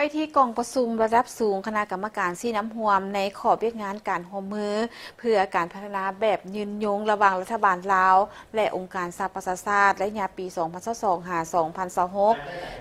ໄປທີ່ກອງປະຊຸມລະດັບສູງຄະນະກຳມະການຊີ້ນຳຮ່ວມໃນຂອບວຽກງານການຮ່ວມມືເພື່ອການພັດທະນາແບບຍືນຍົງລະຫວ່າງລັດຖະບານລາວ ແລະ ອົງການສະຫະປະຊາຊາດ ໄລຍະປີສອງພັນຊາວສອງ ຫາ ສອງພັນຊາວຫົກ.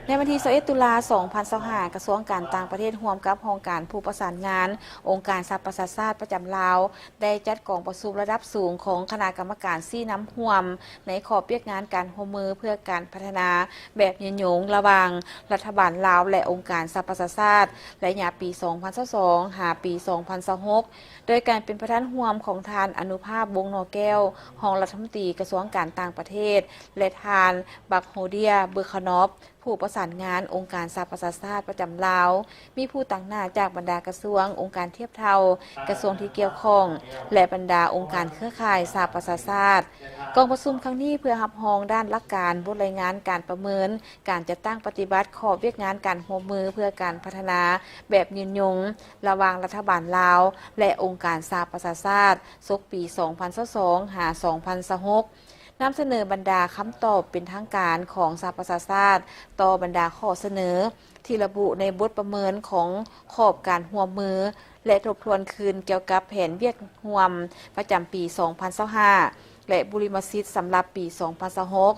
ໃນວັນທີຊາວເອັດ ຕຸລາ ສອງພັນຊາວຫ້າ ກະຊວງການຕ່າງປະເທດຮ່ວມກັບຫ້ອງການຜູ້ປະສານງານອົງການສະຫະປະຊາຊາດປະຈຳລາວ ໄດ້ຈັດກອງປະຊຸມລະດັບສູງຂອງຄະນະກຳມະການຊີ້ນຳຮ່ວມ ໃນຂອບວຽກງານການຮ່ວມມືເພື່ອການພັດທະນາແບບຍືນຍົງລະຫວ່າງລັດຖະບານລາວ ແລະ ອົງການສະຫະປະຊາຊາດ ໄລຍະປີສອງພັນຊາວສອງ ຫາ ປີສອງພັນຊາວຫົກ ໂດຍການເປັນປະທານຮ່ວມຂອງທ່ານ ອະນຸພາບ ວົງໜໍແກ້ວ ຮອງລັດຖະມົນຕີກະຊວງການຕ່າງປະເທດ ແລະ ທ່ານ ບັກໂຮເດຍ ເບີຄານອບ ຜູ້ປະສານງານອົງການສະຫະປະຊາຊາດປະຈຳລາວ, ມີຜູ້ຕາງໜ້າຈາກບັນດາກະຊວງ, ອົງການທຽບເທົ່າ, ກະຊວງທີ່ກ່ຽວຂ້ອງ ແລະ ບັນດາອົງການເຄືອຂ່າຍສະຫະປະຊາຊາດ. ກອງປະຊຸມຄັ້ງນີ້ເພື່ອຮັບຮອງດ້ານຫຼັກການ, ບົດລາຍງານການປະເມີນ, ການຈັດຕັ້ງປະຕິບັດຂອບວຽກງານການຮ່ວມມືເພື່ອການພັດທະນາແບບຍືນຍົງ ລະຫວ່າງລັດຖະບານລາວ ແລະ ອົງການສະຫະປະຊາຊາດ ສົກປີສອງພັນຊາວສອງ ຫາ ສອງພັນຊາວຫົກ. ນຳສະເໜີບັນດາຄຳຕອບເປັນທາງການຂອງສະຫະປະຊາຊາດຕໍ່ບັນດາຂໍ້ສະເໜີທີ່ລະບຸໃນບົດປະເມີນຂອງຂອບການຮ່ວມມື ແລະ ທົບທວນຄືນກ່ຽວກັບແຜນວຽກຮ່ວມປະຈຳປີສອງພັນຊາວຫ້າ ແລະ ບຸລິມະສິດສຳລັບປີສອງພັນຊາວຫົກ.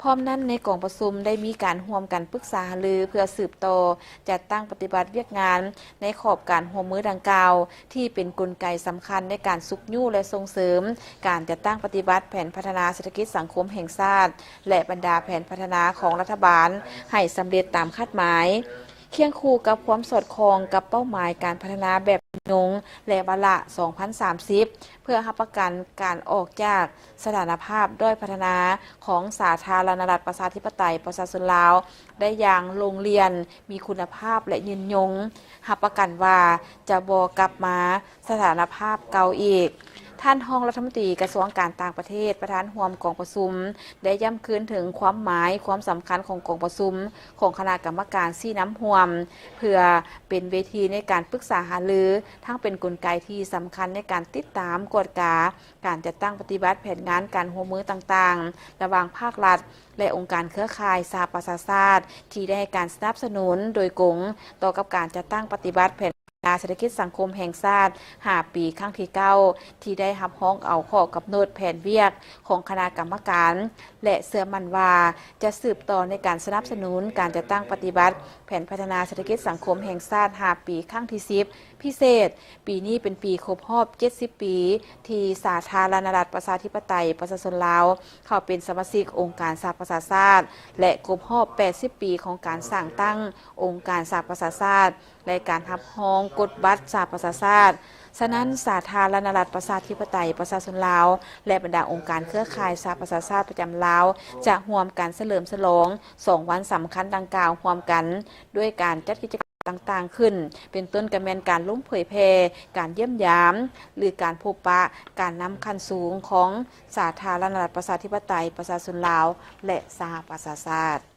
ພ້ອມນັ້ນ, ໃນກອງປະຊຸມໄດ້ມີການຮ່ວມກັນປຶກສາຫາລືເພື່ອສືບຕໍ່ຈັດຕັ້ງປະຕິບັດວຽກງານໃນຂອບການຮ່ວມມືດັ່ງກ່າວ ທີ່ເປັນກົນໄກສຳຄັນໃນການຊຸກຍູ້ ແລະ ສົ່ງເສີມການຈັດຕັ້ງປະຕິບັດແຜນພັດທະນາເສດຖະກິດສັງຄົມແຫ່ງຊາດ ແລະ ບັນດາແຜນພັດທະນາຂອງລັດຖະບານໃຫ້ສຳເລັດຕາມຄາດໝາຍ, ຄຽງຄູ່ກັບຄວາມສອດຄ່ອງກັບເປົ້າໝາຍການພັດທະນາແບບຍືນຍົງ ແລະ ວາລະສອງພັນສາມສິບ ເພື່ອຮັບປະກັນການອອກຈາກສະຖານະພາບດ້ອຍພັດທະນາຂອງສາທາລະນະລັດປະຊາທິປະໄຕປະຊາຊົນລາວໄດ້ຢ່າງໂລ່ງລ່ຽນ, ມີຄຸນນະພາບ ແລະ ຍືນຍົງ, ຮັບປະກັນວ່າຈະບໍ່ກັບມາ ສະຖານະພາບເກົ່າອີກ. ທ່ານຮອງລັດຖະມົນຕີກະຊວງການຕ່າງປະເທດ, ປະທານຮ່ວມກອງປະຊຸມ ໄດ້ຢ້ຳຄືນເຖິງຄວາມໝາຍ, ຄວາມສຳຄັນຂອງກອງປະຊຸມຂອງຄະນະກຳມະການຊີ້ນຳຮ່ວມ ເພື່ອເປັນເວທີໃນການປຶກສາຫາລື, ທັງເປັນກົນໄກທີ່ສຳຄັນໃນການຕິດຕາມ, ກວດກາການຈັດຕັ້ງປະຕິບັດແຜນງານການຮ່ວມມືຕ່າງໆ ລະຫວ່າງພາກລັດ ແລະ ອົງການເຄືອຂ່າຍສະຫະປະຊາຊາດ ທີ່ໄດ້ໃຫ້ການສະໜັບສະໜູນໂດຍກົງຕໍ່ກັບການຈັດຕັ້ງປະຕິບັດແຜນ ນາເສດຖະກິດສັງຄົມແຫ່ງຊາດຫ້າປີຄັ້ງທີເກົ້າ ທີ່ໄດ້ຮັບຮອງເອົາຂໍ້ກຳນົດແຜນວຽກຂອງຄະນະກຳມະການ ແລະ ເຊື່ອໝັ້ນວ່າຈະສືບຕໍ່ໃນການສະໜັບສະໜູນການຈັດຕັ້ງປະຕິບັດແຜນພັດທະນາເສດຖະກິດສັງຄົມແຫ່ງຊາດຫ້າປີຄັ້ງທີສິບ ພິເສດ ປີນີ້ເປັນປີຄົບຮອບເຈັດສິບປີ ທີ່ສາທາລະນະລັດປະຊາທິປະໄຕປະຊາຊົນລາວເຂົ້າເປັນສະມາຊິກອົງການສະຫະປະຊາຊາດ ແລະ ຄົບຮອບແປດສິບປີຂອງການສ້າງຕັ້ງອົງການສະຫະປະຊາຊາດ ແລະ ການຮັບຮອງກົດບັດສະຫະປະຊາຊາດ. ສະນັ້ນ, ສາທາລະນະລັດປະຊາທິປະໄຕປະຊາຊົນລາວ ແລະ ບັນດາອົງການເຄືອຂ່າຍສະຫະປະຊາຊາດປະຈຳລາວ ຈະຮ່ວມກັນສະເຫຼີມສະຫຼອງສອງວັນສຳຄັນດັ່ງກ່າວຮ່ວມກັນ ດ້ວຍການຈັດກິດຈະກຳຕ່າງໆຂຶ້ນ, ເປັນຕົ້ນກະແມ່ນການລົງເຜີຍແຜ່, ການຢ້ຽມຢາມ ຫຼື ການພົບປະການນຳຂັ້ນສູງຂອງສາທາລະນະລັດປະຊາທິປະໄຕປະຊາຊົນລາວ ແລະ ສະຫະປະຊາຊາດ.